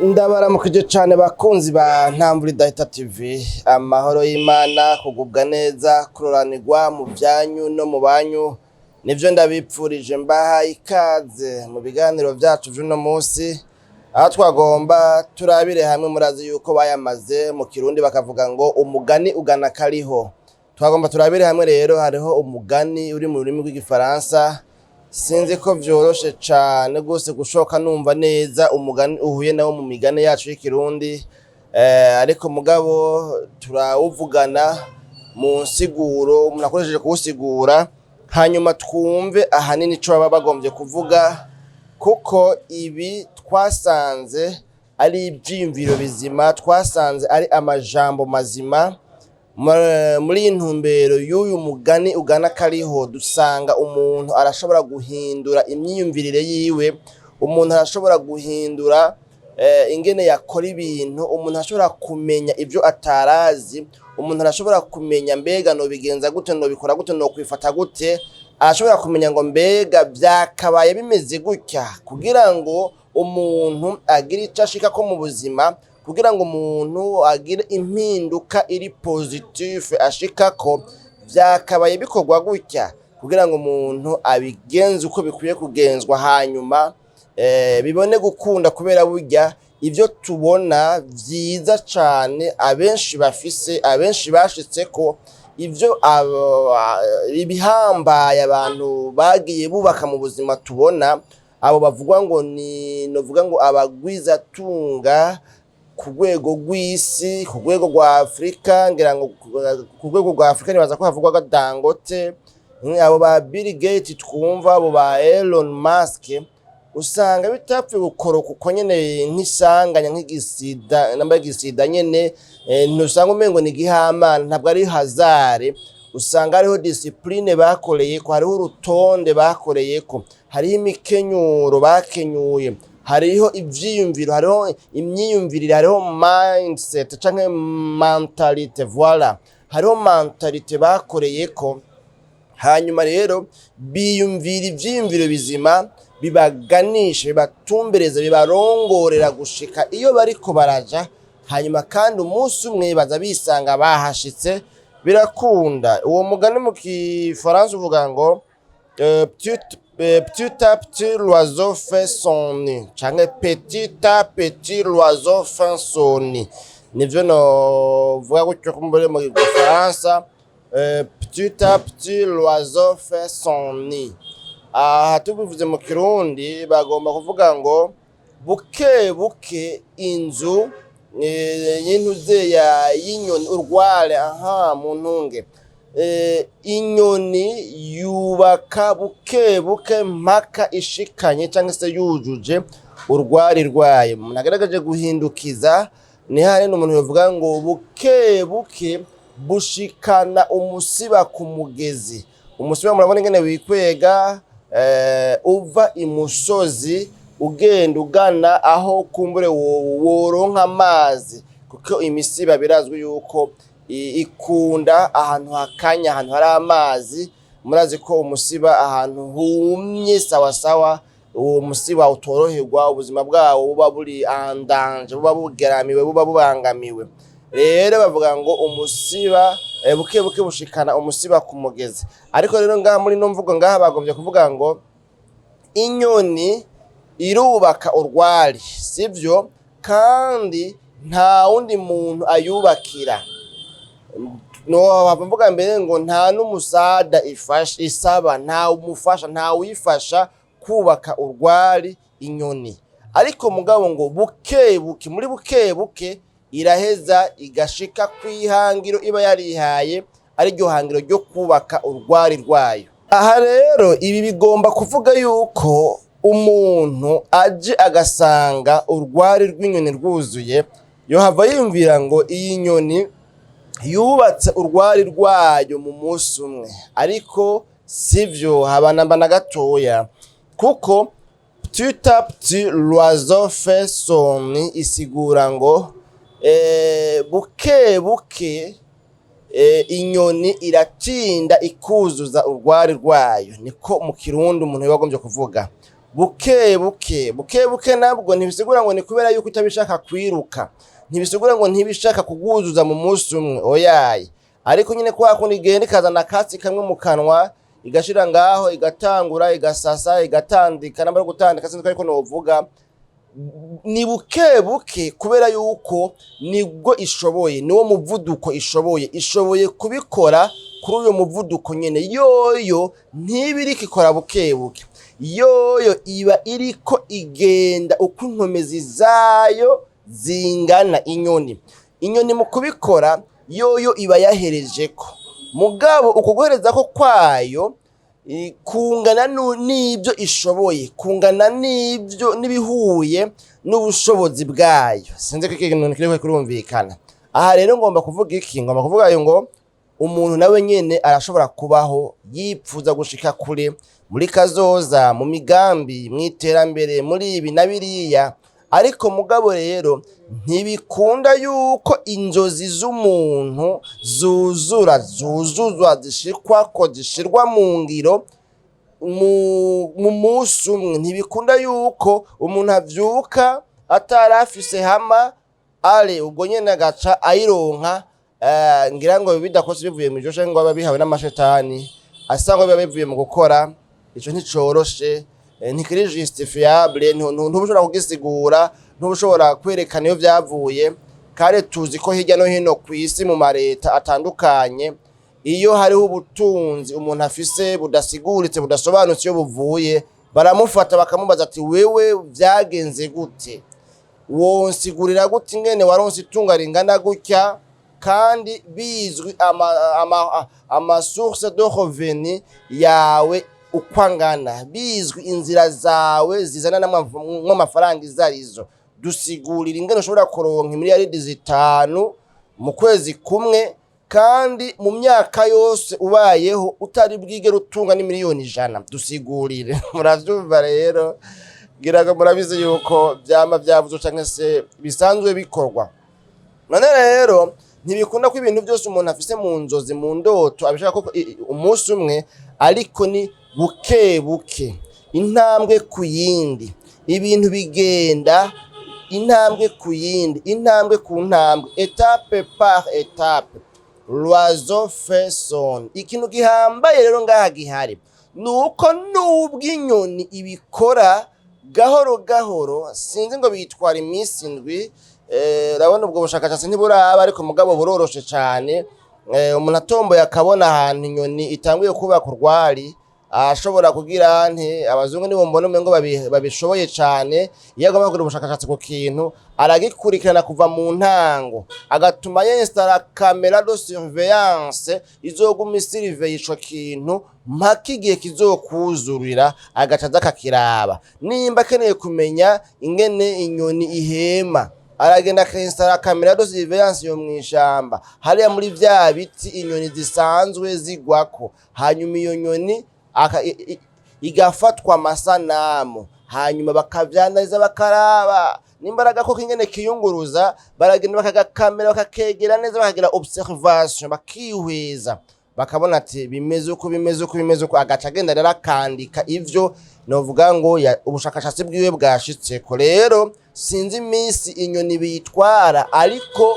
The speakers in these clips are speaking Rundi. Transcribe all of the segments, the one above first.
Ndabaramukije cane bakunzi ba Ntamvura Idahita TV. Amahoro y'Imana, kugubwa neza, kuroranirwa mu vyanyu no mu banyu, nivyo ndabipfurije. Mbaha ikaze mu biganiro vyacu vy'uno musi, aho twagomba turabire hamwe. Murazi yuko bayamaze mu Kirundi bakavuga ngo umugani ugana kariho. Twagomba turabire hamwe rero, hariho umugani uri mu rurimi rw'Igifaransa. Sinzi ko vyoroshe cane gose gushoka numva neza umugani uhuye nawo mu migani yacu y'Ikirundi, ariko mugabo turawuvugana mu nsiguro umuntu akoresheje kuwusigura, hanyuma twumve ahanini ico baba bagomvye kuvuga, kuko ibi twasanze ari ivyiyumviro bizima, twasanze ari amajambo mazima. Muri iyi ntumbero y'uyu mugani ugana kariho, dusanga umuntu arashobora guhindura imyiyumvirire yiwe, umuntu arashobora guhindura ingene yakora ibintu, umuntu arashobora kumenya ivyo atarazi, umuntu arashobora kumenya mbega nobigenza gute, nobikora gute, nokwifata gute, arashobora kumenya ngo mbega vyakabaye bimeze gutya, kugira ngo umuntu agire ico ashikako mu buzima, kugira ngo umuntu agire impinduka iri positive ashikako, vyakabaye bikorwa gutya, kugira ngo umuntu abigenze uko bikwiye kugenzwa, hanyuma bibone gukunda. Kubera burya ivyo tubona vyiza cane abenshi bafise, abenshi bashitseko, ivyo ibihambaye abantu bagiye bubaka mu buzima tubona, abo bavugwa ngo ni novuga ngo abagwizatunga ku rwego rw'isi, ku rwego rwa Afurika, ngira ngo ku rwego rwa Afurika nibaza ko havugwa Dangote, abo ba Bill Gates twumva, abo ba Elon Musk, usanga bitapfuye gukoroka uko nyene nk'isanganya, nk'igisida, namba igisida nyene, ntusanga umengo ni igihamana, ntabwo ari hasard. Usanga hariho discipline bakoreyeko, hariho urutonde bakoreyeko, hariho imikenyuro bakenyuye, hariho ivyiyumviro, hariho imyiyumvirire, hariho mindset canke mentalité, voilà, hariho mentalité bakoreyeko. Hanyuma rero biyumvira ivyiyumviro bizima bibaganisha, bibatumbereza, bibarongorera gushika iyo bariko baraja. Hanyuma kandi umunsi umwe baza bisanga bahashitse, birakunda. Uwo mugani mu Kifaransa uvuga ngo petit à petit l'oiseau fait son nid, canke petit à petit l'oiseau fait son nid. Nivyo novuga gutyo kumbure mu Gifaransa, petit à petit l'oiseau fait son nid. Aha tubivuze mu Kirundi bagomba kuvuga ngo buke buke inzu y'intuze y'inyoni, urware, aha mu ntunge, inyoni yubaka buke buke mpaka ishikanye cyangwa se yujuje urwari rwayo. Umuntu agaragaje guhindukiza ni hariya umuntu yovuga ngo buke buke bushikana umusiba ku mugezi. Umusiba murabona ingene wikwega, uva imusozi ugenda ugana aho kumbure woronka amazi, kuko imisiba birazwi yuko ikunda ahantu hakanye, ahantu hari amazi. Murazi ko umusiba ahantu humye sawasawa, uwo musiba utoroherwa, ubuzima bwawo buba buri en danger, buba bugeramiwe, buba bubangamiwe. Rero bavuga ngo umusiba, buke buke bushikana umusiba ku mugezi. Ariko rero ngaha muri no mvugo ngaha bagombye kuvuga ngo inyoni irubaka urwari, sivyo? Kandi nta wundi muntu ayubakira, no mvuga mbere ngo nta n'umusada ifasha isaba, nta umufasha, nta wifasha kubaka urwari inyoni. Ariko mugabo ngo buke buke, muri buke buke iraheza igashika kw'ihangiro iba yarihaye, ariryo hangiro ryo kubaka urwari rwayo. Aha rero ibi bigomba kuvuga yuko umuntu aje agasanga urwari rw'inyoni rwuzuye, yohava yiyumvira ngo iyi nyoni yubatse urwari rwayo mu munsi umwe, ariko sivyo haba namba na gatoya, kuko petit à petit l'oiseau fait son nid isigura ngo buke buke inyoni iratinda ikuzuza urwari rwayo. Niko mu Kirundi umuntu yoba agombye kuvuga. Buke buke, buke buke nabwo ntibisigura ngo ni kubera yuko itabishaka kwiruka, ntibisigura ngo ntibishaka kuguzuza mu munsi umwe, oyaye. Ariko nyine kwa kundi igenda ikazana akatsi kamwe mu kanwa, igashira ngaho, igatangura, igasasa, igatandika. Nambara gutandika, sinzi ko, ariko novuga ni buke buke kubera yuko nibwo ishoboye, niwo muvuduko ishoboye. Ishoboye kubikora kuri uyo muvuduko nyene. Yoyo ntiba iriko ikora buke buke, yoyo iba iriko igenda uko inkomezi zayo zingana. Inyoni mu kubikora yoyo iba yaherejeko, mugabo uko guherezako kwayo kungana n'ibyo ishoboye, kungana n'ibyo n'ibihuye n'ubushobozi bwayo. Sinzi ko iki kintu kiriko kirumvikana. Aha rero ngomba kuvuga iki? Ngomba kuvuga ngo umuntu nawe nyene arashobora kubaho yipfuza gushika kure muri kazoza, mu migambi, mu iterambere, muri ibi na biriya. Ariko mugabo rero ntibikunda yuko inzozi z'umuntu zuzura, zuzuzwa, zishikwako, zishirwa mu ngiro mu munsi umwe. Ntibikunda yuko umuntu avyuka atari afise hama ale ubwo nyene agaca ayironka. Ngira ngo bidakoze bivuye mw'ijoro canke ngo abe bihawe n'amashetani, asanga biba bivuye mu gukora. Ico nticoroshe, ntikiri justifiable. Ntuba ushobora kugisigura, ntuba ushobora kwerekana iyo vyavuye. Kandi tuzi ko hirya no hino kw'isi, mu mareta atandukanye, iyo hariho ubutunzi umuntu afise budasiguritse, budasobanutse iyo buvuye, baramufata bakamubaza ati: "Wewe vyagenze gute? Wonsigurira gute ingene waronse itunga ringana gutya kandi bizwi ama source de revenu yawe uko angana, bizwi inzira zawe zizana n'amafaranga izo arizo? Dusigurira ingene ushobora kuronka miliyaridi 5 mu kwezi kumwe, kandi mu myaka yose ubayeho utari bwigere utunga n'imiliyoni 100. Dusigurire." Muravyumva rero, ngira ngo murabizi yuko vyama vyavuzwe canke se bisanzwe bikorwa. None rero ntibikunda ko ibintu byose umuntu afise mu nzozi, mu ndoto, abishaka ko umunsi umwe, ariko ni buke buke, intambwe ku yindi. Ibintu bigenda intambwe ku yindi, intambwe ku ntambwe, étape par étape. L'oiseau fait son. Ikintu gihambaye rero ngaha gihari ni uko nubwo inyoni ibikora gahoro gahoro, sinzi ngo bitwara iminsi 7, urabona ubwo bushakashatsi ntiburaba, ariko mugabo buroroshe cane. Umuntu atomboye akabona ahantu inyoni itanguye kubaka urwari, ashobora kugira nti abazungu nibo mbona umengo babishoboye cane. Iyo agomba kugira ubushakashatsi ku kintu, aragikurikirana kuva mu ntango, agatuma yinstalla caméra de surveillance izoguma isurveille ico kintu mpaka igihe kizokuzurira, agaca aza akakiraba. Nimba akeneye kumenya ingene inyoni ihema, aragenda akinstalla caméra de surveillance yo mw'ishamba hariya muri vya biti inyoni zisanzwe zigwako, hanyuma iyo nyoni igafatwa amasanamu, hanyuma bakavyanaliza, bakaraba nimba ari agakoko ingene kiyunguruza. Baragenda bakagakamera, bakakegera neza, bakagira observation, bakihweza, bakabona ati bimeze uko, bimeze uko, bimeze uko. Agaca agenda rero akandika ivyo novuga ngo ubushakashatsi bwiwe bwashitseko. Rero sinzi iminsi inyoni biyitwara, ariko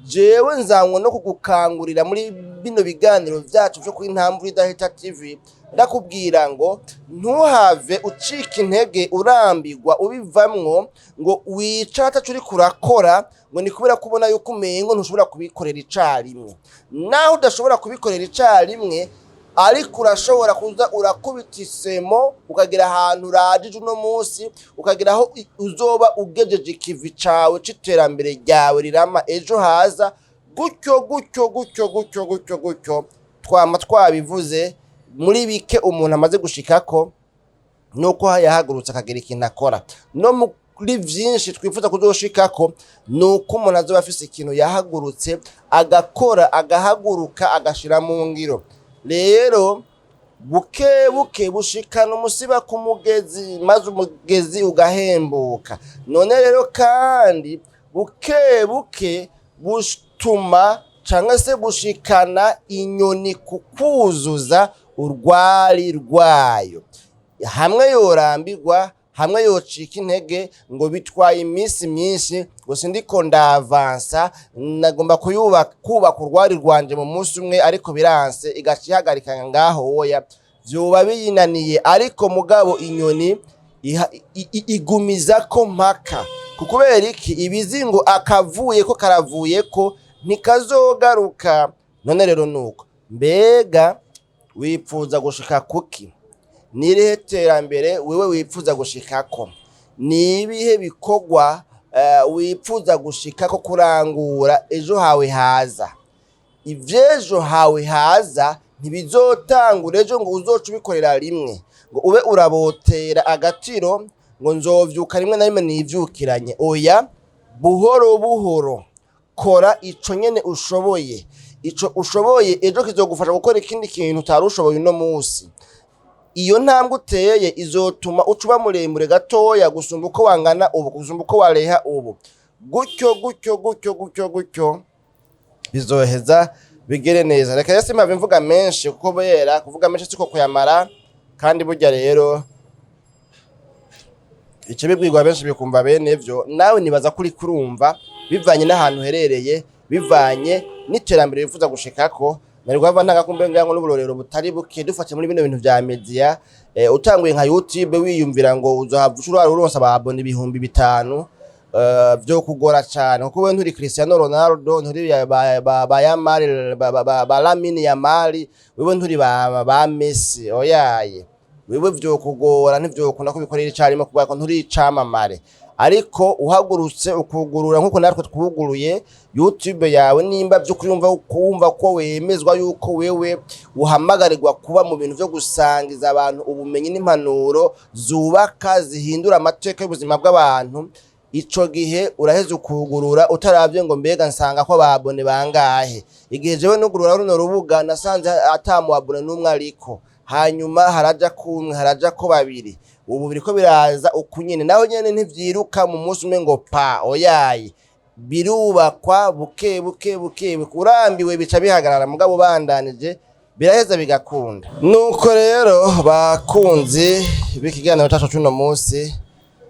jewe nzanywe no kugukangurira muri bino biganiro vyacu vyo kuri Ntambwe Idahita TV, ndakubwira ngo ntuhave ucika intege, urambirwa, ubivamwo, ngo wicare ataco uriko urakora, ngo ni kubera ko ubona yuko umengo ntushobora kubikorera icarimwe. Naho udashobora kubikorera icarimwe, ariko urashobora kuza urakubita isemo, ukagera ahantu urajije uno munsi, ukagera aho uzoba ugejeje ikivi cawe c'iterambere ryawe rirama ejo haza, gutyo gutyo gutyo gutyo gutyo gutyo. Twama twabivuze, muri bike umuntu amaze gushikako nuko yahagurutse akagira ikintu akora. No muri vyinshi twifuza kuzoshikako, nuko umuntu azoba afise ikintu yahagurutse agakora, agahaguruka agashira mu ngiro. Rero buke buke bushikana umusiba ku mugezi, maze umugezi ugahembuka. None rero kandi buke buke butuma canke se bushikana inyoni ku kuzuza urwari rwayo. Hamwe yorambirwa, hamwe yocika intege ngo bitwaye iminsi myinshi, ngo sindiko ndavansa, nagomba kuyubaka, kubaka urwari rwanje mu munsi umwe ariko biranse, igaca ihagarika ngaho, oya, vyoba biyinaniye. Ariko mugabo inyoni igumizako mpaka. Kubera iki? Ibizi ngo akavuye ko karavuye ko ntikazogaruka. None rero nuko, mbega wipfuza gushika kuki? Ni irihe terambere wewe wipfuza gushikako? Ni ibihe bikorwa wipfuza gushikako, kurangura ejo hawe haza? Ivy'ejo hawe haza ntibizotangura ejo ngo uzoce ubikorera rimwe, ngo ube urabotera agatiro ngo nzovyuka rimwe na rimwe nivyukiranye. Oya, buhoro buhoro kora ico nyene ushoboye. Ico ushoboye ejo kizogufasha gukora ikindi kintu utari ushoboye uno musi. Iyo ntambwe uteye izotuma uca uba muremure gatoya gusumba uko wangana ubu, gusumba uko wareha ubu. Gutyo gutyo gutyo gutyo gutyo bizoheza bigere neza. Reka rero simpave mvuga menshi, kuko bera kuvuga menshi siko kuyamara. Kandi burya rero ico bibwirwa benshi bikumva bene vyo. Nawe nibaza ko uriko urumva, bivanye n'ahantu uherereye, bivanye n'iterambere wifuza gushikako. Nari guhava ntanga kumbe ngira ngo n'uburorero butari buke dufatiye muri bino bintu vya media. Utanguye nka YouTube wiyumvira ngo uzohava ushobora uronsa aba abonnés 5000, vyo kugora cane, kuko wewe nturi Cristiano Ronaldo, nturi ba Yamal, ba Lamine Yamal, wewe nturi ba Messi. Oyaye, wewe vyo kugora, ntivyokunda ko bikorera icarimwe kubera ko nturi icamamare. Ariko uhagurutse ukugurura nkuko natwe twuguruye YouTube yawe, nimba vy'ukuri wumva ko wemezwa yuko wewe uhamagarirwa kuba mu bintu vyo gusangiza abantu ubumenyi n'impanuro zubaka, zihindura amateka y'ubuzima bw'abantu, ico gihe uraheza ukugurura utaravye ngo mbega nsanga ko ba abonnés bangahe. Igihe jewe nugurura runo rubuga nasanze ata mu abonné n'umwe ariko, hanyuma haraja kumwe, haraja ko babiri, ubu biriko biraza uku nyene. Naho nyene ntivyiruka mu munsi umwe ngo pa, oyaye, birubakwa buke buke buke buke. Urambiwe bica bihagarara, mugabo ubandanije biraheza bigakunda. Nuko rero bakunzi b'ikiganiro cacu c'uno munsi,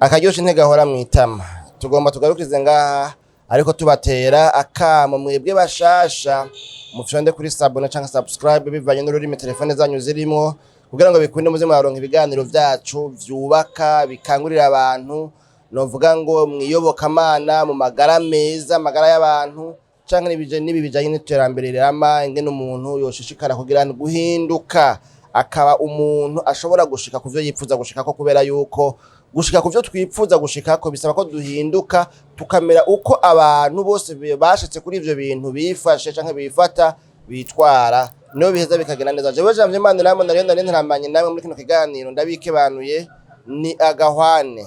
akaryoshe ntigahora mw'itama, tugomba tugarukirize ngaha, ariko tubatera akamo mwebwe bashasha, mufyonde kuri s'abonner canke subscribe bivanye n'ururimi telefone zanyu zirimwo, kugira ngo bikunde muze muraronka ibiganiro vyacu vyubaka, bikangurira abantu, novuga ngo mwiyobokamana, mu magara meza, amagara y'abantu, canke n'ibi bijanye n'iterambere rirama, ingene umuntu yoshishikara kugira ngo guhinduka akaba umuntu ashobora gushika kuvyo yipfuza gushikako, kubera yuko gushika kuvyo twipfuza gushikako bisaba ko duhinduka tukamera uko abantu bose bashitse kuri ivyo bintu bifashe canke bifata, bitwara, niho biheza bikagenda neza. Jewe Janvier Manirambona rero nari ntaramanye namwe muri kino kiganiro, ndabikebanuye, ni agahwane.